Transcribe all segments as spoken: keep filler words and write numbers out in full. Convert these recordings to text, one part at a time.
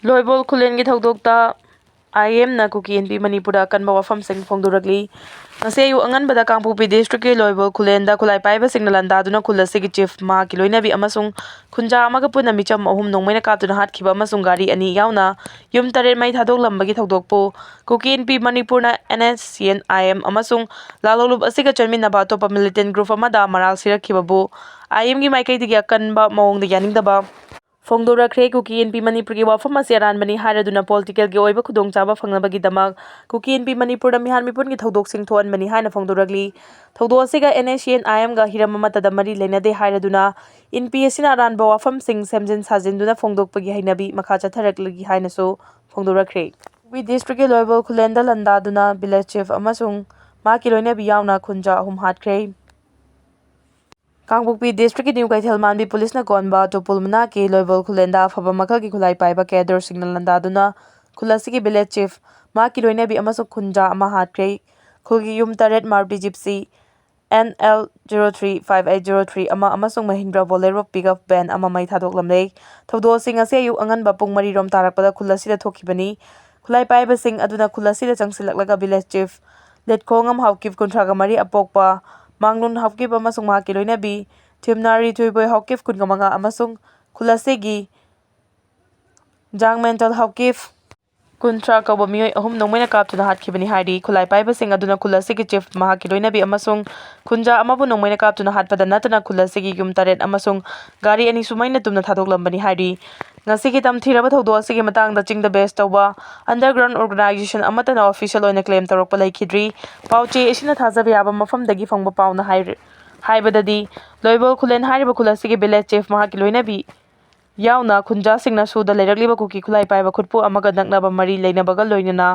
ꯂꯣꯏꯕꯣꯜ ꯈꯨꯂꯦꯟꯒꯤ ꯊꯧꯗꯣꯛꯇ ꯑꯥꯏ ꯑꯦꯝꯅ ꯀꯨꯀꯤ ꯏꯟꯄꯤ ꯃꯅꯤꯄꯨꯔꯗ ꯑꯀꯟꯕ ꯋꯥꯐꯝꯁꯤꯡ ꯐꯣꯡꯗꯣꯔꯛꯂꯤ꯫ ꯉꯁꯤ ꯑꯌꯨꯛ ꯑꯉꯟꯕꯗ ꯀꯥꯡꯄꯣꯛꯄꯤ ꯗꯤꯁꯇ꯭ꯔꯤꯛꯀꯤ ꯂꯣꯏꯕꯣꯜ ꯈꯨꯂꯦꯟꯗ ꯈꯨꯠꯂꯥꯏ ꯄꯥꯏꯕꯁꯤꯡꯅ ꯂꯥꯟꯗꯥꯗꯨꯅ ꯈꯨꯜ ꯑꯁꯤꯒꯤ ꯆꯤꯐ, ꯃꯍꯥꯛꯀꯤ ꯂꯣꯏꯅꯕꯤ ꯑꯃꯁꯨꯡ ꯈꯨꯟꯖꯥ ꯑꯃꯒ ꯄꯨꯟꯅ ꯃꯤꯆꯝ ꯑꯍꯨꯝ ꯅꯣꯡꯃꯩꯅ ꯀꯥꯞꯇꯨꯅ ꯍꯥꯠꯈꯤꯕ ꯑꯃꯁꯨꯡ ꯒꯥꯔꯤ ꯑꯅꯤ ꯌꯥꯎꯅ ꯌꯨꯝ ꯇꯔꯦꯠ ꯃꯩ ꯊꯥꯗꯣꯛꯂꯝꯕꯒꯤ ꯊꯧꯗꯣꯛꯄꯨ ꯀꯨꯀꯤ ꯏꯟꯄꯤ ꯃꯅꯤꯄꯨꯔꯅ and S C and I M ꯑꯃꯁꯨꯡ ꯂꯥꯜꯍꯧꯂꯨꯞ ꯑꯁꯤꯒ ꯆꯠꯃꯤꯟꯅꯕ ꯑꯇꯣꯞꯄ ꯃꯤꯂꯤꯇꯦꯟ ꯒ꯭ꯔꯨꯞ ꯑꯃꯗ ꯃꯔꯥꯜ ꯁꯤꯔꯛꯈꯤꯕꯕꯨ ꯑꯥꯏ ꯑꯦꯝꯒꯤ ꯃꯥꯏꯀꯩꯗꯒꯤ ꯑꯀꯟꯕ ꯃꯑꯣꯡꯗ ꯌꯥꯅꯤꯡꯗꯕ ꯐꯣꯡꯗꯣꯔꯛꯈ꯭ꯔꯦ꯫ ꯀꯨꯀꯤ ꯏꯟꯄꯤ ꯃꯅꯤꯄꯨꯔꯒꯤ ꯋꯥꯐꯝ ꯑꯁꯤ ꯑꯔꯥꯟꯕꯅꯤ ꯍꯥꯏꯔꯗꯨꯅ ꯄꯣꯂꯤꯇꯤꯀꯦꯜꯒꯤ ꯑꯣꯏꯕ ꯈꯨꯗꯣꯡꯆꯥꯕ ꯐꯪꯅꯕꯒꯤꯗꯃꯛ ꯀꯨꯀꯤ ꯏꯟꯄꯤ ꯃꯅꯤꯄꯨꯔꯗ ꯃꯤꯍꯥꯠ ꯃꯤꯄꯨꯟꯒꯤ ꯊꯧꯗꯣꯛꯁꯤꯡ ꯊꯣꯛꯍꯟꯕꯅꯤ ꯍꯥꯏꯅ ꯐꯣꯡꯗꯣꯔꯛꯂꯤ꯫ ꯊꯧꯗꯣꯛ ꯑꯁꯤꯒ ꯑꯦꯟ ꯑꯦꯁ ꯁꯤ ꯑꯦꯟ ꯑꯥꯏ ꯑꯦꯝꯒ ꯍꯤꯔꯝ ꯑꯃꯠꯇꯗ ꯃꯔꯤ ꯂꯩꯅꯗꯦ ꯍꯥꯏꯔꯗꯨꯅ ꯏꯟꯄꯤ ꯑꯁꯤꯅ ꯑꯔꯥꯟꯕ ꯋꯥꯐꯝꯁꯤꯡ ꯁꯦꯝꯖꯤꯟ ꯁꯥꯖꯤꯟꯗꯨꯅ ꯐꯣꯡꯗꯣꯛꯄꯒꯤ ꯍꯩꯅꯕꯤ ꯃꯈꯥ ꯆꯠꯊꯔꯛꯂꯤ ꯍꯥꯏꯅꯁꯨ ꯐꯣꯡꯗꯣꯔꯛꯈ꯭ꯔꯦ꯫ ꯀꯨꯀꯤ ꯗꯤꯁꯇ꯭ꯔꯤꯛꯀꯤ ꯂꯣꯏꯕꯣꯜ ꯈꯨꯂꯦꯟꯗ ꯂꯥꯟꯗꯥꯗꯨꯅ ꯚꯤꯂꯦꯖ ꯆꯤꯐ ꯑꯃꯁꯨꯡ ꯃꯍꯥꯛꯀꯤ ꯂꯣꯏꯅꯕꯤ ꯌꯥꯎꯅ ꯈꯨꯟꯖꯥ ꯑꯍꯨꯝ ꯍꯥꯠꯈ꯭ꯔꯦ꯫ ꯀꯥꯡꯄꯣꯛꯄꯤ ꯗꯤꯁꯇ꯭ꯔꯤꯛꯀꯤ ꯅ꯭ꯌꯨ ꯀꯩꯊꯦꯜ ꯃꯥꯟꯕꯤ ꯄꯨꯂꯤꯁꯅ ꯀꯣꯟꯕ ꯇꯨꯄꯨꯜ ꯃꯅꯥꯛꯀꯤ ꯂꯣꯏꯕꯣꯜ ꯈꯨꯂꯦꯟꯗ ꯑꯐꯕ ꯃꯈꯜꯒꯤ ꯈꯨꯠꯂꯥꯏ ꯄꯥꯏꯕ ꯀꯦꯗꯔꯁꯤꯡꯅ ꯂꯥꯟꯗꯥꯗꯨꯅ ꯈꯨꯜ ꯑꯁꯤꯒꯤ ꯚꯤꯂꯦꯖ ꯆꯤꯐ, ꯃꯍꯥꯛꯀꯤ ꯂꯣꯏꯅꯕꯤ ꯑꯃꯁꯨꯡ ꯈꯨꯟꯖꯥ ꯑꯃ ꯍꯥꯠꯈ꯭ꯔꯦ꯫ ꯈꯨꯜꯒꯤ ꯌꯨꯝ ꯇꯔꯦꯠ Maruti Gypsy N L zero three five eight zero three ꯑꯃ ꯑꯃꯁꯨꯡ ꯃꯍꯤꯟꯗ꯭ꯔ ꯕꯣꯂꯦꯔꯣ ꯄꯤꯛꯑꯞ ꯚꯦꯟ ꯑꯃ ꯃꯩ ꯊꯥꯗꯣꯛꯂꯝꯂꯦ꯫ ꯊꯧꯗꯣꯛ ꯑꯁꯤ ꯉꯁꯤ ꯑꯌꯨꯛ ꯑꯉꯟꯕ ꯄꯨꯡ ꯃꯔꯤ ꯔꯣꯝ ꯇꯥꯔꯛꯄꯗ ꯈꯨꯜ ꯑꯁꯤꯗ ꯊꯣꯛꯈꯤꯕꯅꯤ꯫ ꯈꯨꯠꯂꯥꯏ ꯄꯥꯏꯕꯁꯤꯡ ꯑꯗꯨꯅ ꯈꯨꯜ ꯑꯁꯤꯗ ꯆꯪꯁꯤꯜꯂꯛꯂꯒ ꯚꯤꯂꯦꯖ ꯆꯤꯐ ꯂꯦꯠꯈꯣꯡꯉꯝ ꯍꯥꯎꯀꯤꯞ ꯀꯨꯟꯊ꯭ꯔꯥꯒ ꯃꯔꯤ ꯑꯄꯣꯛꯄ ꯃꯥꯡꯂꯨꯟ ꯍꯥꯎꯀꯤꯞ ꯑꯃꯁꯨꯡ ꯃꯍꯥꯛꯀꯤ ꯂꯣꯏꯅꯕꯤ ꯊꯤꯝꯅꯥꯔꯤ ꯊꯣꯏꯕꯣꯏ ꯍꯥꯎꯀꯤꯞ ꯀꯨꯟꯒ ꯃꯉꯥ ꯑꯃꯁꯨꯡ ꯈꯨꯜ ꯑꯁꯤꯒꯤ ꯖꯥꯡꯃꯦꯟꯇꯜ ꯍꯥꯎꯀꯤꯞ ꯀꯨꯟꯊ꯭ꯔꯥ ꯀꯧꯕ ꯃꯤꯑꯣꯏ ꯑꯍꯨꯝ ꯅꯣꯡꯃꯩꯅ ꯀꯥꯞꯇꯨꯅ ꯍꯥꯠꯈꯤꯕꯅꯤ ꯍꯥꯏꯔꯤ꯫ ꯈꯨꯠꯂꯥꯏ ꯄꯥꯏꯕꯁꯤꯡ ꯑꯗꯨꯅ ꯈꯨꯜ ꯑꯁꯤꯒꯤ ꯆꯤꯐ, ꯃꯍꯥꯛꯀꯤ ꯂꯣꯏꯅꯕꯤ ꯑꯃꯁꯨꯡ ꯈꯨꯟꯖꯥ ꯑꯃꯕꯨ ꯅꯣꯡꯃꯩꯅ ꯀꯥꯞꯇꯨꯅ ꯍꯥꯠꯄꯗ ꯅꯠꯇꯅ ꯈꯨꯜ ꯑꯁꯤꯒꯤ ꯌꯨꯝ ꯇꯔꯦꯠ ꯑꯃꯁꯨꯡ ꯒꯥꯔꯤ ꯑꯅꯤꯁꯨ ꯃꯩꯅ ꯇꯨꯝꯅ ꯊꯥꯗꯣꯛꯂꯝꯕꯅꯤ ꯍꯥꯏꯔꯤ꯫ ꯉꯁꯤꯒꯤ ꯇꯝꯊꯤꯔꯕ ꯊꯧꯗꯣꯛ ꯑꯁꯤꯒꯤ ꯃꯇꯥꯡꯗ ꯆꯤꯡꯗ ꯕꯦꯁ ꯇꯧꯕ ꯑꯟꯗꯔꯒ꯭ꯔꯥꯎꯟ ꯑꯣꯔꯒꯅꯥꯏꯖꯦꯁꯟ ꯑꯃꯠꯇꯅ ꯑꯣꯐꯤꯁꯤꯌꯦꯜ ꯑꯣꯏꯅ ꯀ꯭ꯂꯦꯝ ꯇꯧꯔꯛꯄ ꯂꯩꯈꯤꯗ꯭ꯔꯤ꯫ ꯄꯥꯎ ꯆꯦ ꯑꯁꯤꯅ ꯊꯥꯖꯕ ꯌꯥꯕ ꯃꯐꯝꯗꯒꯤ ꯐꯪꯕ ꯄꯥꯎꯅ ꯍꯥꯏꯔ-, ꯍꯥꯏꯕꯗꯗꯤ, ꯂꯣꯏꯕꯣꯜ ꯈꯨꯂꯦꯟ ꯍꯥꯏꯔꯤꯕ ꯈꯨꯜ ꯑꯁꯤꯒꯤ ꯚꯤꯂꯦꯖ ꯆꯤꯐ, ꯃꯍꯥꯛꯀꯤ ꯂꯣꯏꯅꯕꯤ ꯌꯥꯎꯅ ꯈꯨꯟꯖꯥꯁꯤꯡꯅ ꯁꯨꯗ ꯂꯩꯔꯛꯂꯤꯕ ꯀꯨꯀꯤ ꯈꯨꯠꯂꯥꯏ ꯄꯥꯏꯕ ꯈꯨꯠꯄꯨ ꯑꯃꯒ ꯅꯛꯅꯕ ꯃꯔꯤ ꯂꯩꯅꯕꯒ ꯂꯣꯏꯅꯅ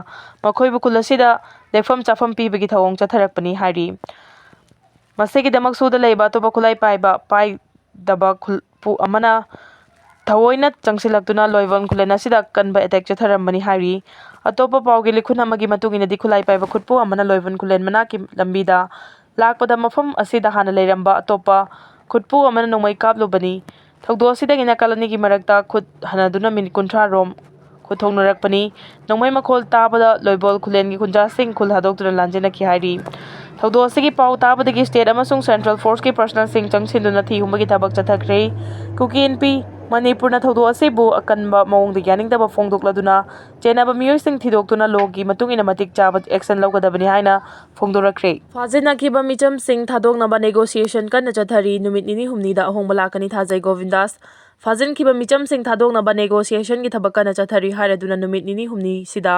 ꯃꯈꯣꯏꯕꯨ ꯈꯨꯜ ꯑꯁꯤꯗ ꯂꯦꯛꯐꯝ ꯆꯥꯐꯝ ꯄꯤꯕꯒꯤ ꯊꯧꯑꯣꯡ ꯆꯠꯊꯔꯛꯄꯅꯤ ꯍꯥꯏꯔꯤ꯫ ꯃꯁꯤꯒꯤꯗꯃꯛ ꯁꯨꯗ ꯂꯩꯕ ꯑꯇꯣꯞꯄ ꯈꯨꯠꯂꯥꯏ ꯄꯥꯏꯕ ꯄꯥꯏꯗꯕ ꯈꯨꯠꯄꯨ ꯑꯃꯅ ꯊꯑꯣꯏꯅ ꯆꯪꯁꯤꯜꯂꯛꯇꯨꯅ ꯂꯣꯏꯕꯣꯜ ꯈꯨꯂꯦꯟ ꯑꯁꯤꯗ ꯑꯀꯟꯕ ꯑꯦꯇꯦꯛ ꯆꯠꯊꯔꯝꯕꯅꯤ ꯍꯥꯏꯔꯤ꯫ ꯑꯇꯣꯞꯄ ꯄꯥꯎꯒꯤ ꯂꯤꯈꯨꯟ ꯑꯃꯒꯤ ꯃꯇꯨꯡ ꯏꯟꯅꯗꯤ, ꯈꯨꯠꯂꯥꯏ ꯄꯥꯏꯕ ꯈꯨꯠꯄꯨ ꯑꯃꯅ ꯂꯣꯏꯕꯣꯜ ꯈꯨꯂꯦꯟ ꯃꯅꯥꯛꯀꯤ ꯂꯝꯕꯤꯗ ꯂꯥꯛꯄꯗ ꯃꯐꯝ ꯑꯁꯤꯗ ꯍꯥꯟꯅ ꯂꯩꯔꯝꯕ ꯑꯇꯣꯞꯄ ꯈꯨꯠꯄꯨ ꯑꯃꯅ ꯅꯣꯡꯃꯩ ꯀꯥꯞꯂꯨꯕꯅꯤ꯫ ꯊꯧꯗꯣꯛ ꯑꯁꯤꯗꯒꯤ ꯅꯥꯀꯜ ꯑꯅꯤꯒꯤ ꯃꯔꯛꯇ ꯈꯨꯠ ꯍꯟꯅꯗꯨꯅ ꯃꯤꯅꯤꯠ ꯀꯨꯟꯊ꯭ꯔꯥ ꯔꯣꯝ ꯈꯨꯠꯊꯣꯛꯅꯔꯛꯄꯅꯤ꯫ ꯅꯣꯡꯃꯩ ꯃꯈꯣꯜ ꯇꯥꯕꯗ ꯂꯣꯏꯕꯣꯜ ꯈꯨꯂꯦꯟꯒꯤ ꯈꯨꯟꯖꯥꯁꯤꯡ ꯈꯨꯜ ꯍꯥꯗꯣꯛꯇꯨꯅ ꯂꯥꯟꯖꯦꯟꯅꯈꯤ ꯍꯥꯏꯔꯤ꯫ ꯊꯧꯗꯣꯛ ꯑꯁꯤꯒꯤ ꯄꯥꯎ ꯇꯥꯕꯗꯒꯤ state ꯑꯃꯁꯨꯡ central forceꯀꯤ personnelꯁꯤꯡ ꯆꯪꯁꯤꯟꯗꯨꯅ ꯊꯤ ꯍꯨꯝꯕꯒꯤ ꯊꯕꯛ ꯆꯠꯊꯈ꯭ꯔꯦ꯫ ꯀꯨꯀꯤ ꯏꯟꯄꯤ ꯃꯅꯤꯄꯨꯔꯅ ꯊꯧꯗꯣꯛ ꯑꯁꯤꯕꯨ ꯑꯀꯟꯕ ꯃꯑꯣꯡꯗ ꯌꯥꯅꯤꯡꯗꯕ ꯐꯣꯡꯗꯣꯛꯂꯗꯨꯅ ꯆꯦꯟꯅꯕ ꯃꯤꯑꯣꯏꯁꯤꯡ ꯊꯤꯗꯣꯛꯇꯨꯅ lawꯒꯤ ꯃꯇꯨꯡ ꯏꯟꯅ ꯃꯇꯤꯛ ꯆꯥꯕ action ꯂꯧꯒꯗꯕꯅꯤ ꯍꯥꯏꯅ ꯐꯣꯡꯗꯣꯔꯛꯈ꯭ꯔꯦ꯫ ꯐꯥꯖꯤꯟꯅꯈꯤꯕ ꯃꯤꯆꯝꯁꯤꯡ ꯊꯥꯗꯣꯛꯅꯕ negotiation ꯀꯟꯅ ꯆꯠꯊꯔꯤ꯫ ꯅꯨꯃꯤꯠ ꯅꯤꯅꯤ ꯍꯨꯝꯅꯤꯗ ꯑꯍꯣꯡꯕ ꯂꯥꯛꯀꯅꯤ ꯊꯥꯖꯩ ꯒꯣꯕꯤꯟꯗꯥꯁ꯫ ꯐꯥꯖꯤꯟꯈꯤꯕ ꯃꯤꯆꯝꯁꯤꯡ ꯊꯥꯗꯣꯛꯅꯕ negotiationꯒꯤ ꯊꯕꯛ ꯀꯟꯅ ꯆꯠꯊꯔꯤ ꯍꯥꯏꯔꯗꯨꯅ ꯅꯨꯃꯤꯠ ꯅꯤꯅꯤ ꯍꯨꯝꯅꯤꯁꯤꯗ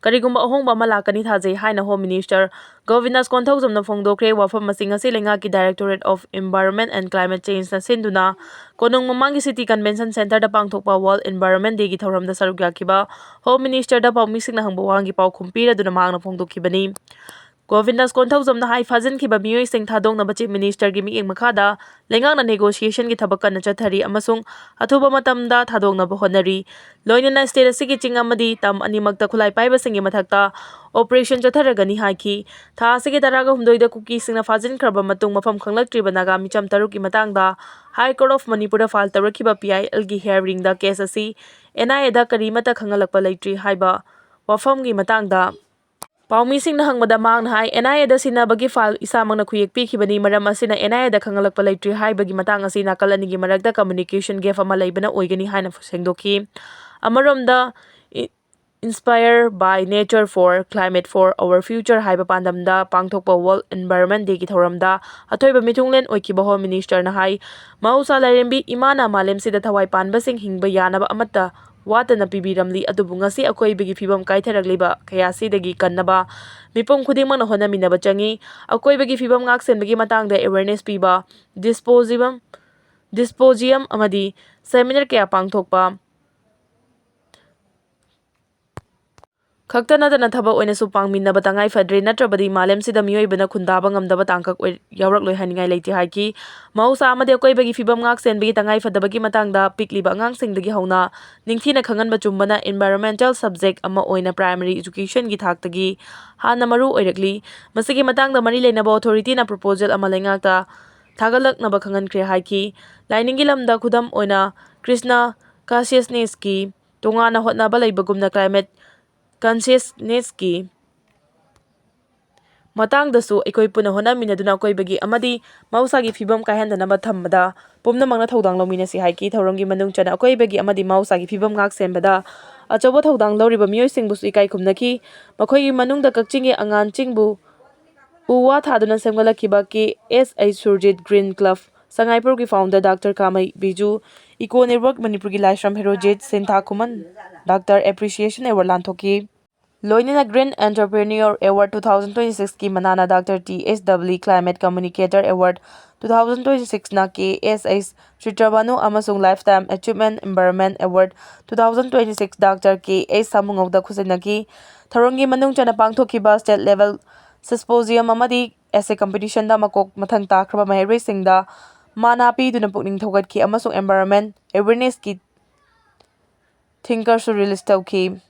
ꯀꯔꯤꯒꯨꯝꯕ ꯑꯍꯣꯡꯕ ꯑꯃ ꯂꯥꯛꯀꯅꯤ ꯊꯥꯖꯩ ꯍꯥꯏꯅ Home Minister ꯒꯣꯕꯤꯟꯗꯥꯁ ꯀꯣꯟꯊꯧꯖꯝꯅ ꯐꯣꯡꯗꯣꯛꯈ꯭ꯔꯦ꯫ ꯋꯥꯐꯝ ꯑꯁꯤ ꯉꯁꯤ ꯂꯩꯉꯥꯛꯀꯤ Directorate of Environment and Climate Changeꯅ ꯁꯤꯟꯗꯨꯅ ꯀꯣꯅꯨꯡ ꯃꯃꯥꯡꯒꯤ City Convention Centreꯗ ꯄꯥꯡꯊꯣꯛꯄ World Environment Dayꯒꯤ ꯊꯧꯔꯝꯗ ꯁꯔꯨꯛ ꯌꯥꯈꯤꯕ Home Ministerꯗ ꯄꯥꯎꯃꯤꯁꯤꯡꯅ ꯍꯪꯕ ꯋꯥꯍꯪꯒꯤ ꯄꯥꯎꯈꯨꯝ ꯄꯤꯔꯗꯨꯅ ꯃꯍꯥꯛꯅ ꯐꯣꯡꯗꯣꯛꯈꯤꯕꯅꯤ꯫ ꯒꯣꯕꯤꯟꯗꯥꯁ ꯀꯣꯟꯊꯧꯖꯝꯅ ꯍꯥꯏ, ꯐꯥꯖꯤꯟꯈꯤꯕ ꯃꯤꯑꯣꯏꯁꯤꯡ ꯊꯥꯗꯣꯛꯅꯕ Chief Ministerꯒꯤ ꯃꯤꯠꯌꯦꯡ ꯃꯈꯥꯗ ꯂꯩꯉꯥꯛꯅ negotiationꯒꯤ ꯊꯕꯛ ꯀꯟꯅ ꯆꯠꯊꯔꯤ ꯑꯃꯁꯨꯡ ꯑꯊꯨꯕ ꯃꯇꯝꯗ ꯊꯥꯗꯣꯛꯅꯕ ꯍꯣꯠꯅꯔꯤ꯫ ꯂꯣꯏꯅꯅ state ꯑꯁꯤꯒꯤ ꯆꯤꯡ ꯑꯃꯗꯤ ꯇꯝ ꯑꯅꯤꯃꯛꯇ ꯈꯨꯠꯂꯥꯏ ꯄꯥꯏꯕꯁꯤꯡꯒꯤ ꯃꯊꯛꯇ operation ꯆꯠꯊꯔꯒꯅꯤ ꯍꯥꯏꯈꯤ꯫ ꯊꯥ ꯑꯁꯤꯒꯤ ꯇꯔꯥꯒ ꯍꯨꯝꯗꯣꯏꯗ ꯀꯨꯀꯤꯁꯤꯡꯅ ꯐꯥꯖꯤꯟꯈ꯭ꯔꯕ ꯃꯇꯨꯡ ꯃꯐꯝ ꯈꯪꯂꯛꯇ꯭ꯔꯤꯕ ꯅꯥꯒꯥ ꯃꯤꯆꯝ ꯇꯔꯨꯛꯀꯤ ꯃꯇꯥꯡꯗ High Court of Manipurꯗ file ꯇꯧꯔꯛꯈꯤꯕ PILꯒꯤ hearingꯗ case ꯑꯁꯤ NIAꯗ ꯀꯔꯤꯃꯠꯇ ꯈꯪꯍꯜꯂꯛꯄ ꯂꯩꯇ꯭ꯔꯤ ꯍꯥꯏꯕ ꯋꯥꯐꯝꯒꯤ ꯃꯇꯥꯡꯗ ꯄꯥꯎꯃꯤꯁꯤꯡꯅ ꯍꯪꯕꯗ ꯃꯍꯥꯛꯅ ꯍꯥꯏ, NIAꯗ ꯁꯤꯟꯅꯕꯒꯤ file ꯏꯁꯥꯃꯛꯅ ꯈꯨꯌꯦꯛ ꯄꯤꯈꯤꯕꯅꯤ, ꯃꯔꯝ ꯑꯁꯤꯅ NIAꯗ ꯈꯪꯍꯜꯂꯛꯄ ꯂꯩꯇ꯭ꯔꯤ ꯍꯥꯏꯕꯒꯤ ꯃꯇꯥꯡ ꯑꯁꯤ ꯅꯥꯀꯜ ꯑꯅꯤꯒꯤ ꯃꯔꯛꯇ communication gap ꯑꯃ ꯂꯩꯕꯅ ꯑꯣꯏꯒꯅꯤ ꯍꯥꯏꯅ ꯁꯦꯡꯗꯣꯛꯈꯤ꯫ ꯑꯃꯔꯣꯝꯗ, E-, Inspire by Nature for Climate for Our Future ꯍꯥꯏꯕ ꯄꯥꯟꯗꯝꯗ ꯄꯥꯡꯊꯣꯛꯄ World Environment Dayꯒꯤ ꯊꯧꯔꯝꯗ ꯑꯊꯣꯏꯕ ꯃꯤꯊꯨꯡꯂꯦꯟ ꯑꯣꯏꯈꯤꯕ Home Ministerꯅ ꯍꯥꯏ, ꯃꯍꯧꯁꯥ ꯂꯥꯏꯔꯦꯝꯕꯤ ꯏꯃꯥꯅ ꯃꯥꯂꯦꯝꯁꯤꯗ ꯊꯋꯥꯏ ꯄꯥꯟꯕꯁꯤꯡ ꯍꯤꯡꯕ ꯌꯥꯅꯕ ꯑꯃꯠꯇ ꯋꯥꯠꯇꯅ ꯄꯤꯕꯤꯔꯝꯂꯤ, ꯑꯗꯨꯕꯨ ꯉꯁꯤ ꯑꯀꯣꯏꯕꯒꯤ ꯐꯤꯕꯝ ꯀꯥꯏꯊꯔꯛꯂꯤꯕ ꯀꯌꯥꯁꯤꯗꯒꯤ ꯀꯟꯅꯕ ꯃꯤꯄꯨꯝ ꯈꯨꯗꯤꯡꯃꯛꯅ ꯍꯣꯠꯅꯃꯤꯟꯅꯕ ꯆꯪꯏ꯫ ꯑꯀꯣꯏꯕꯒꯤ ꯐꯤꯕꯝ ꯉꯥꯛ-ꯁꯦꯟꯕꯒꯤ ꯃꯇꯥꯡꯗ awareness ꯄꯤꯕ, disposium, disposium ꯑꯃꯗꯤ seminar ꯀꯌꯥ ꯄꯥꯡꯊꯣꯛꯄ ꯈꯛꯇ ꯅꯠꯇꯅ ꯊꯕꯛ ꯑꯣꯏꯅꯁꯨ ꯄꯥꯡꯃꯤꯟꯅꯕ ꯇꯉꯥꯏ ꯐꯗ꯭ꯔꯦ, ꯅꯠꯇ꯭ꯔꯕꯗꯤ ꯃꯥꯂꯦꯝꯁꯤꯗ ꯃꯤꯑꯣꯏꯕꯅ ꯈꯨꯟꯗꯥꯕ ꯉꯝꯗꯕ ꯇꯥꯡꯀꯛ ꯑꯣꯏ-, ꯌꯥꯎꯔꯛꯂꯣꯏ ꯍꯥꯏꯅꯤꯡꯉꯥꯏ ꯂꯩꯇꯦ ꯍꯥꯏꯈꯤ꯫ ꯃꯍꯧꯁꯥ ꯑꯃꯗꯤ ꯑꯀꯣꯏꯕꯒꯤ ꯐꯤꯕꯝ ꯉꯥꯛ-ꯁꯦꯟꯕꯒꯤ ꯇꯉꯥꯏ ꯐꯗꯕꯒꯤ ꯃꯇꯥꯡꯗ ꯄꯤꯛꯂꯤꯕ ꯑꯉꯥꯡꯁꯤꯡꯗꯒꯤ ꯍꯧꯅ ꯅꯤꯡꯊꯤꯅ ꯈꯪꯍꯟꯕ ꯆꯨꯝꯕꯅ environmental subject ꯑꯃ ꯑꯣꯏꯅ primary educationꯒꯤ ꯊꯥꯛꯇꯒꯤ ꯍꯥꯟꯅ ꯃꯔꯨ ꯑꯣꯏꯔꯛꯂꯤ꯫ ꯃꯁꯤꯒꯤ ꯃꯇꯥꯡꯗ ꯃꯔꯤ ꯂꯩꯅꯕ authorityꯅ proposal ꯑꯃ ꯂꯩꯉꯥꯛꯇ ꯊꯥꯒꯠꯂꯛꯅꯕ ꯈꯪꯍꯟꯈ꯭ꯔꯦ ꯍꯥꯏꯈꯤ꯫ ꯂꯥꯏꯅꯤꯡꯒꯤ ꯂꯝꯗ ꯈꯨꯗꯝ ꯑꯣꯏꯅ Krishna consciousnessꯀꯤ ꯇꯣꯉꯥꯟꯅ ꯍꯣꯠꯅꯕ ꯂꯩꯕꯒꯨꯝꯅ climate consciousnessꯀꯤ ꯃꯇꯥꯡꯗꯁꯨ ꯑꯩꯈꯣꯏ ꯄꯨꯟꯅ ꯍꯣꯠꯅꯃꯤꯟꯅꯗꯨꯅ ꯑꯀꯣꯏꯕꯒꯤ ꯑꯃꯗꯤ ꯃꯍꯧꯁꯥꯒꯤ ꯐꯤꯕꯝ ꯀꯥꯏꯍꯟꯗꯅꯕ ꯊꯝꯕꯗ ꯄꯨꯝꯅꯃꯛꯅ ꯊꯧꯗꯥꯡ ꯂꯧꯃꯤꯟꯅꯁꯤ ꯍꯥꯏꯈꯤ꯫ ꯊꯧꯔꯝꯒꯤ ꯃꯅꯨꯡ ꯆꯟꯅ ꯑꯀꯣꯏꯕꯒꯤ ꯑꯃꯗꯤ ꯃꯍꯧꯁꯥꯒꯤ ꯐꯤꯕꯝ ꯉꯥꯛ ꯁꯦꯟꯕꯗ ꯑꯆꯧꯕ ꯊꯧꯗꯥꯡ ꯂꯧꯔꯤꯕ ꯃꯤꯑꯣꯏꯁꯤꯡꯕꯨꯁꯨ ꯏꯀꯥꯏ ꯈꯨꯝꯅꯈꯤ꯫ ꯃꯈꯣꯏꯒꯤ ꯃꯅꯨꯡꯗ ꯀꯛꯆꯤꯡꯒꯤ ꯑꯉꯥꯡꯁꯤꯡꯕꯨ ꯎ ꯋꯥ ꯊꯥꯗꯨꯅ ꯁꯦꯝꯒꯠꯂꯛꯈꯤꯕ K S H Surjit Green Club ꯁꯉꯥꯏꯄ꯭ꯔꯧꯒꯤ founder doctor Kamei Biju, Eco Network ꯃꯅꯤꯄꯨꯔꯒꯤ ꯂꯥꯏꯁ꯭ꯔꯝ ꯍꯦꯔꯣꯖꯤꯠ ꯁꯤꯟꯊꯥ ꯈꯨꯃꯟ ꯗꯥꯛꯇꯔ Appreciation Award ꯂꯥꯟꯊꯣꯛꯈꯤ꯫ ꯂꯣꯏꯅꯅ Green Entrepreneur Award two thousand twenty sixꯀꯤ ꯃꯅꯥꯅ ꯗꯥꯛꯇꯔ ꯇꯤ ꯑꯦꯁ ꯗꯕꯂꯤ, Climate Communicator Award two thousand twenty sixꯅ ꯀꯦ ꯑꯦꯁ ꯑꯩꯆ ꯆꯤꯇ꯭ꯔꯕꯥꯅꯨ ꯑꯃꯁꯨꯡ Lifetime Achievement Environment Award two thousand twenty six doctor K H ꯁꯥꯃꯨꯉꯧꯗ ꯈꯨꯠꯁꯤꯟꯅꯈꯤ꯫ ꯊꯧꯔꯝꯒꯤ ꯃꯅꯨꯡ ꯆꯟꯅ ꯄꯥꯡꯊꯣꯛꯈꯤꯕ state level symposium ꯑꯃꯗꯤ essay competitionꯗ ꯃꯀꯣꯛ ꯃꯊꯪ ꯇꯥꯈ꯭ꯔꯕ ꯃꯍꯩꯔꯣꯏꯁꯤꯡꯗ ꯃꯥꯅꯥ ꯄꯤꯗꯨꯅ ꯄꯨꯛꯅꯤꯡ ꯊꯧꯒꯠꯈꯤ ꯑꯃꯁꯨꯡ environment awarenessꯀꯤ thinkerꯁꯨ release ꯇꯧꯈꯤ꯫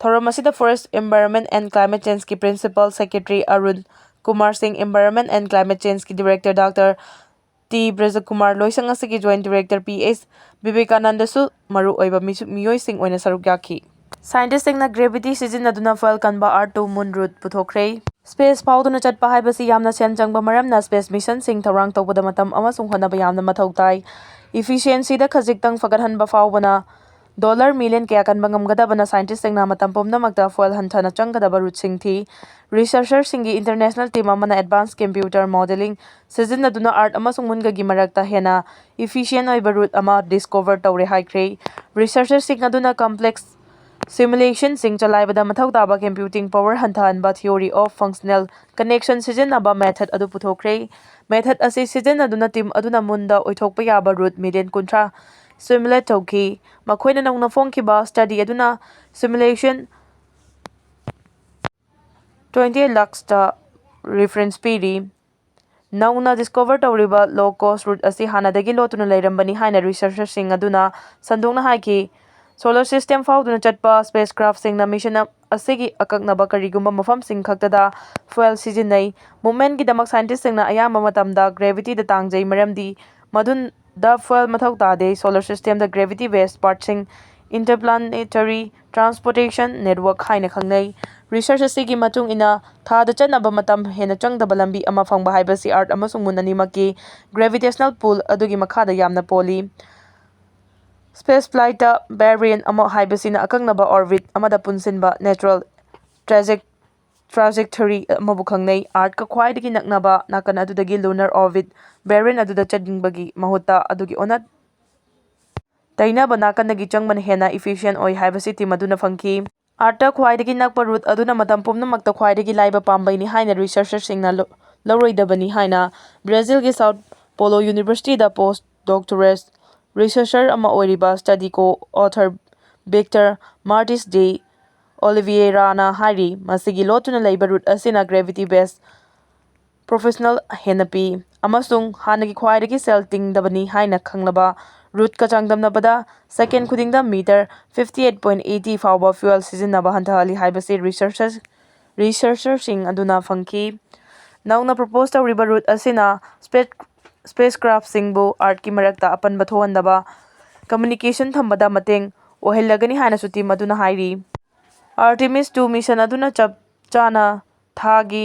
ꯊꯧꯔꯝ ꯑꯁꯤꯗ Forest, Environment and Climate Changeꯀꯤ Principal Secretary Arun Kumar ꯁꯤꯡ, Environment and Climate Changeꯀꯤ Director ꯗꯥꯛꯇꯔ ꯇꯤ ꯕ꯭ꯔꯖꯀꯨꯃꯥꯔ, ꯂꯣꯏꯁꯪ ꯑꯁꯤꯒꯤ Joint Director ꯄꯤ ꯑꯦꯁ ꯕꯤꯕꯦꯀꯥꯅꯟꯗꯁꯨ ꯃꯔꯨꯑꯣꯏꯕ ꯃꯤꯁꯨ-, ꯃꯤꯑꯣꯏꯁꯤꯡ ꯑꯣꯏꯅ ꯁꯔꯨꯛ ꯌꯥꯈꯤ꯫ Scientistꯁꯤꯡꯅ gravity ꯁꯤꯖꯤꯟꯅꯗꯨꯅ fuel ꯀꯟꯕ Earth to Moon route ꯄꯨꯊꯣꯛꯈ꯭ꯔꯦ꯫ Space ꯐꯥꯎꯗꯨꯅ ꯆꯠꯄ ꯍꯥꯏꯕꯁꯤ ꯌꯥꯝꯅ ꯁꯦꯟ ꯆꯪꯕ ꯃꯔꯝꯅ space missionꯁꯤꯡ ꯊꯧꯔꯥꯡ ꯇꯧꯕꯗ ꯃꯇꯝ ꯑꯃꯁꯨꯡ ꯍꯣꯠꯅꯕ ꯌꯥꯝꯅ ꯃꯊꯧ ꯇꯥꯏ꯫ Efficiencyꯗ ꯈꯖꯤꯛꯇꯪ ꯐꯒꯠꯍꯟꯕ ꯐꯥꯎꯕꯅ dollar million ꯀꯌꯥ ꯀꯟꯕ ꯉꯝꯒꯗꯕꯅ scientistꯁꯤꯡꯅ ꯃꯇꯝ ꯄꯨꯝꯅꯃꯛꯇ fuel ꯍꯟꯊꯅ ꯆꯪꯒꯗꯕ routeꯁꯤꯡ ꯊꯤ꯫ Researcherꯁꯤꯡꯒꯤ international team ꯑꯃꯅ advanced computer modelling ꯁꯤꯖꯤꯟꯅꯗꯨꯅ Earth ꯑꯃꯁꯨꯡ Moonꯒꯒꯤ ꯃꯔꯛꯇ ꯍꯦꯟꯅ efficient ꯑꯣꯏꯕ route ꯑꯃ discover ꯇꯧꯔꯦ ꯍꯥꯏꯈ꯭ꯔꯦ꯫ Researcherꯁꯤꯡ ꯑꯗꯨꯅ complex simulationꯁꯤꯡ ꯆꯂꯥꯏꯕꯗ ꯃꯊꯧ ꯇꯥꯕ computing power ꯍꯟꯊꯍꯟꯕ theory of functional connection ꯁꯤꯖꯤꯟꯅꯕ method ꯑꯗꯨ ꯄꯨꯊꯣꯛꯈ꯭ꯔꯦ꯫ Method ꯑꯁꯤ ꯁꯤꯖꯤꯟꯅꯗꯨꯅ team ꯑꯗꯨꯅ moonꯗ ꯑꯣꯏꯊꯣꯛꯄ ꯌꯥꯕ route million ꯀꯨꯟꯊ꯭ꯔꯥ simulate ꯇꯧꯈꯤ꯫ ꯃꯈꯣꯏꯅ ꯅꯧꯅ ꯐꯣꯡꯈꯤꯕ study ꯑꯗꯨꯅ simulation twenty eight lakhsꯇ reference ꯄꯤꯔꯤ꯫ ꯅꯧꯅ discover ꯇꯧꯔꯤꯕ low cost route ꯑꯁꯤ ꯍꯥꯟꯅꯗꯒꯤ ꯂꯣꯠꯇꯨꯅ ꯂꯩꯔꯝꯕꯅꯤ ꯍꯥꯏꯅ researcherꯁꯤꯡ ꯑꯗꯨꯅ ꯁꯟꯗꯣꯛꯅ ꯍꯥꯏꯈꯤ꯫ Solar system ꯐꯥꯎꯗꯨꯅ ꯆꯠꯄ spacecraftꯁꯤꯡꯅ mission ꯑꯁꯤꯒꯤ ꯑꯀꯛꯅꯕ ꯀꯔꯤꯒꯨꯝꯕ ꯃꯐꯝꯁꯤꯡ ꯈꯛꯇꯗ fuel ꯁꯤꯖꯤꯟꯅꯩ꯫ Movementꯀꯤꯗꯃꯛ scientistꯁꯤꯡꯅ ꯑꯌꯥꯝꯕ ꯃꯇꯝꯗ gravityꯗ ꯇꯥꯡꯖꯩ, ꯃꯔꯝꯗꯤ ꯃꯗꯨꯗ fuel ꯃꯊꯧ ꯇꯥꯗꯦ꯫ Solar systemꯗ gravity based partꯁꯤꯡ Interplanetary Transportation Network ꯍꯥꯏꯅ ꯈꯪꯅꯩ꯫ Research ꯑꯁꯤꯒꯤ ꯃꯇꯨꯡ ꯏꯟꯅ, ꯊꯥꯗ ꯆꯠꯅꯕ ꯃꯇꯝ ꯍꯦꯟꯅ ꯆꯪꯗꯕ ꯂꯝꯕꯤ ꯑꯃ ꯐꯪꯕ ꯍꯥꯏꯕꯁꯤ Earth ꯑꯃꯁꯨꯡ Moon ꯑꯅꯤꯃꯛꯀꯤ gravitational pull ꯑꯗꯨꯒꯤ ꯃꯈꯥꯗ ꯌꯥꯝꯅ ꯄꯣꯜꯂꯤ꯫ Space flight variant ꯑꯃ ꯍꯥꯏꯕꯁꯤꯅ ꯑꯀꯛꯅꯕ orbit ꯑꯃꯗ ꯄꯨꯟꯁꯤꯟꯕ natural traje- trajectory ꯑꯃꯕꯨ ꯈꯪꯅꯩ꯫ Earthꯀ ꯈ꯭ꯋꯥꯏꯗꯒꯤ ꯅꯛꯅꯕ ꯅꯥꯀꯟ ꯑꯗꯨꯗꯒꯤ lunar orbit variant ꯑꯗꯨꯗ ꯆꯠꯅꯤꯡꯕꯒꯤ ꯃꯍꯨꯠꯇ ꯑꯗꯨꯒꯤ ꯑꯣꯟꯅ ꯇꯩꯅꯕ ꯅꯥꯀꯟꯗꯒꯤ ꯆꯪꯕꯅ ꯍꯦꯟꯅ efficient ꯑꯣꯏ ꯍꯥꯏꯕꯁꯤ team ꯑꯗꯨꯅ ꯐꯪꯈꯤ꯫ Earthꯇ ꯈ꯭ꯋꯥꯏꯗꯒꯤ ꯅꯛꯄ route ꯑꯗꯨꯅ ꯃꯇꯝ ꯄꯨꯝꯅꯃꯛꯇ ꯈ꯭ꯋꯥꯏꯗꯒꯤ ꯂꯥꯏꯕ ꯄꯥꯝꯕꯩꯅꯤ ꯍꯥꯏꯅ researcherꯁꯤꯡꯅ ꯂꯧ- ꯂꯧꯔꯣꯏꯗꯕꯅꯤ ꯍꯥꯏꯅ Brazilꯒꯤ São Paulo Universityꯗ post doctoral researcher ꯑꯃ ꯑꯣꯏꯔꯤꯕ study co-author Victor Martins de Oliveirana ꯍꯥꯏꯔꯤ꯫ ꯃꯁꯤꯒꯤ ꯂꯣꯠꯇꯨꯅ ꯂꯩꯕ route ꯑꯁꯤꯅ gravity based professional ꯍꯦꯟꯅ ꯄꯤ ꯑꯃꯁꯨꯡ ꯍꯥꯟꯅꯒꯤ ꯈ꯭ꯋꯥꯏꯗꯒꯤ ꯁꯦꯜ ꯇꯤꯡꯗꯕꯅꯤ ꯍꯥꯏꯅ ꯈꯪꯂꯕ routeꯀ ꯆꯥꯡꯗꯝꯅꯕꯗ second ꯈꯨꯗꯤꯡꯗ meter fifty eight point eighty ꯐꯥꯎꯕ fuel ꯁꯤꯖꯤꯟꯅꯕ ꯍꯟꯊꯍꯜꯂꯤ ꯍꯥꯏꯕꯁꯤ researchers researcherꯁꯤꯡ ꯑꯗꯨꯅ ꯐꯪꯈꯤ꯫ ꯅꯧꯅ propose ꯇꯧꯔꯤꯕ route ꯑꯁꯤꯅ space spacecraftꯁꯤꯡꯕꯨ Earthꯀꯤ ꯃꯔꯛꯇ ꯑꯄꯟꯕ ꯊꯣꯛꯍꯟꯗꯕ communication ꯊꯝꯕꯗ ꯃꯇꯦꯡ ꯑꯣꯏꯍꯜꯂꯒꯅꯤ ꯍꯥꯏꯅꯁꯨ team ꯑꯗꯨꯅ ꯍꯥꯏꯔꯤ꯫ Artemis two mission ꯑꯗꯨꯅ ꯆꯞ ꯆꯥꯅ ꯊꯥꯒꯤ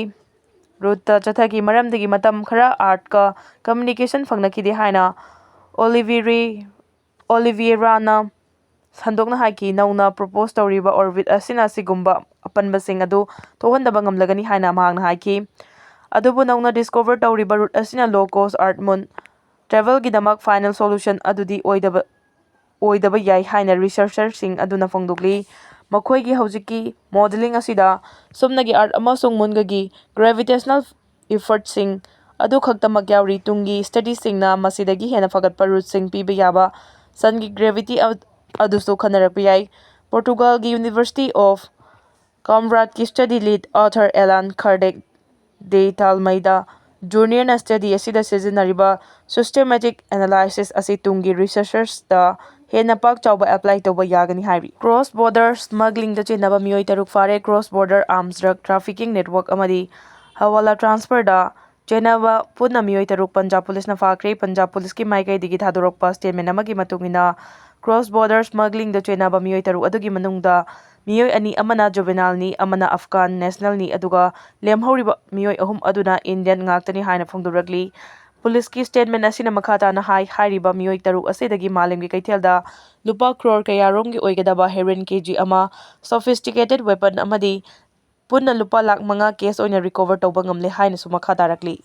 routeꯇ ꯆꯠꯊꯈꯤ, ꯃꯔꯝꯗꯒꯤ ꯃꯇꯝ ꯈꯔ Earthꯀ communication ꯐꯪꯅꯈꯤꯗꯦ ꯍꯥꯏꯅ Olivieri Oliveirana ꯁꯟꯗꯣꯛꯅ ꯍꯥꯏꯈꯤ꯫ ꯅꯧꯅ propose ꯇꯧꯔꯤꯕ orbit ꯑꯁꯤꯅ ꯑꯁꯤꯒꯨꯝꯕ ꯑꯄꯟꯕꯁꯤꯡ ꯑꯗꯨ ꯊꯣꯛꯍꯟꯗꯕ ꯉꯝꯂꯒꯅꯤ ꯍꯥꯏꯅ ꯃꯍꯥꯛꯅ ꯍꯥꯏꯈꯤ꯫ ꯑꯗꯨꯕꯨ ꯅꯧꯅ discover ꯇꯧꯔꯤꯕ route ꯑꯁꯤꯅ low cost Earth Moon travelꯒꯤꯗꯃꯛ final solution ꯑꯗꯨꯗꯤ ꯑꯣꯏꯗꯕ ꯑꯣꯏꯗꯕ ꯌꯥꯏ ꯍꯥꯏꯅ researcherꯁꯤꯡ ꯑꯗꯨꯅ ꯐꯣꯡꯗꯣꯛꯂꯤ꯫ ꯃꯈꯣꯏꯒꯤ ꯍꯧꯖꯤꯛꯀꯤ modelling ꯑꯁꯤꯗ ꯁꯨꯞꯅꯒꯤ Earth ꯑꯃꯁꯨꯡ Moonꯒꯒꯤ gravitational effortꯁꯤꯡ ꯑꯗꯨ ꯈꯛꯇꯃꯛ ꯌꯥꯎꯔꯤ꯫ ꯇꯨꯡꯒꯤ studyꯁꯤꯡꯅ ꯃꯁꯤꯗꯒꯤ ꯍꯦꯟꯅ ꯐꯒꯠꯄ routeꯁꯤꯡ ꯄꯤꯕ ꯌꯥꯕ Sunꯒꯤ gravity ꯑ- ꯑꯗꯨꯁꯨ ꯈꯟꯅꯔꯛꯄ ꯌꯥꯏ꯫ Portugalꯒꯤ University of Coimbra ꯀꯤ study lead author Allan Kardec de Almeida Juniorꯅ study ꯑꯁꯤꯗ ꯁꯤꯖꯤꯟꯅꯔꯤꯕ systematic analysis ꯑꯁꯤ ꯇꯨꯡꯒꯤ researchꯇ ꯍꯦꯟꯅ ꯄꯥꯛ ꯆꯥꯎꯕ apply ꯇꯧꯕ ꯌꯥꯒꯅꯤ ꯍꯥꯏꯔꯤ꯫ Cross border smugglingꯗ ꯆꯦꯟꯅꯕ ꯃꯤꯑꯣꯏ ꯇꯔꯨꯛ ꯐꯥꯔꯦ꯫ Cross border arms drug trafficking network ꯑꯃꯗꯤ hawala transferꯗ ꯆꯦꯟꯅꯕ ꯄꯨꯟꯅ ꯃꯤꯑꯣꯏ ꯇꯔꯨꯛ ꯄꯟꯖꯥꯕ policeꯅ ꯐꯥꯈ꯭ꯔꯦ꯫ ꯄꯟꯖꯥꯕ policeꯀꯤ ꯃꯥꯏꯀꯩꯗꯒꯤ ꯊꯥꯗꯣꯔꯛꯄ statement ꯑꯃꯒꯤ ꯃꯇꯨꯡ ꯏꯟꯅ, cross border smugglingꯗ ꯆꯦꯟꯅꯕ ꯃꯤꯑꯣꯏ ꯇꯔꯨꯛ ꯑꯗꯨꯒꯤ ꯃꯅꯨꯡꯗ ꯃꯤꯑꯣꯏ ꯑꯅꯤ ꯑꯃꯅ ꯖꯨꯕꯦꯅꯥꯏꯜꯅꯤ, ꯑꯃꯅ ꯑꯐꯒꯥꯟ ꯅꯦꯁꯅꯦꯜꯅꯤ, ꯑꯗꯨꯒ ꯂꯦꯝꯍꯧꯔꯤꯕ ꯃꯤꯑꯣꯏ ꯑꯍꯨꯝ ꯑꯗꯨꯅ ꯏꯟꯗꯤꯌꯟ ꯉꯥꯛꯇꯅꯤ ꯍꯥꯏꯅ ꯐꯣꯡꯗꯣꯔꯛꯂꯤ꯫ ꯄꯨꯂꯤꯁꯀꯤ ꯁ꯭ꯇꯦꯠꯃꯦꯟ ꯑꯁꯤꯅ ꯃꯈꯥ ꯇꯥꯅ ꯍꯥꯏ, ꯍꯥꯏꯔꯤꯕ ꯃꯤꯑꯣꯏ ꯇꯔꯨꯛ ꯑꯁꯤꯗꯒꯤ ꯃꯥꯂꯦꯝꯒꯤ ꯀꯩꯊꯦꯜꯗ ꯂꯨꯄꯥ ꯀ꯭ꯔꯣꯔ ꯀꯌꯥꯔꯣꯝꯒꯤ ꯑꯣꯏꯒꯗꯕ ꯍꯦꯔꯣꯏꯟ ꯀꯦ ꯖꯤ ꯑꯃ, ꯁꯣꯐꯤꯁꯇꯤꯀꯦꯇꯦꯗ ꯋꯦꯄꯟ ꯑꯃꯗꯤ ꯄꯨꯟꯅ ꯂꯨꯄꯥ ꯂꯥꯈ ꯃꯉꯥ ꯀꯦꯁ ꯑꯣꯏꯅ ꯔꯤꯀꯣꯚꯔ ꯇꯧꯕ ꯉꯝꯂꯦ ꯍꯥꯏꯅꯁꯨ ꯃꯈꯥ ꯇꯥꯔꯛꯂꯤ꯫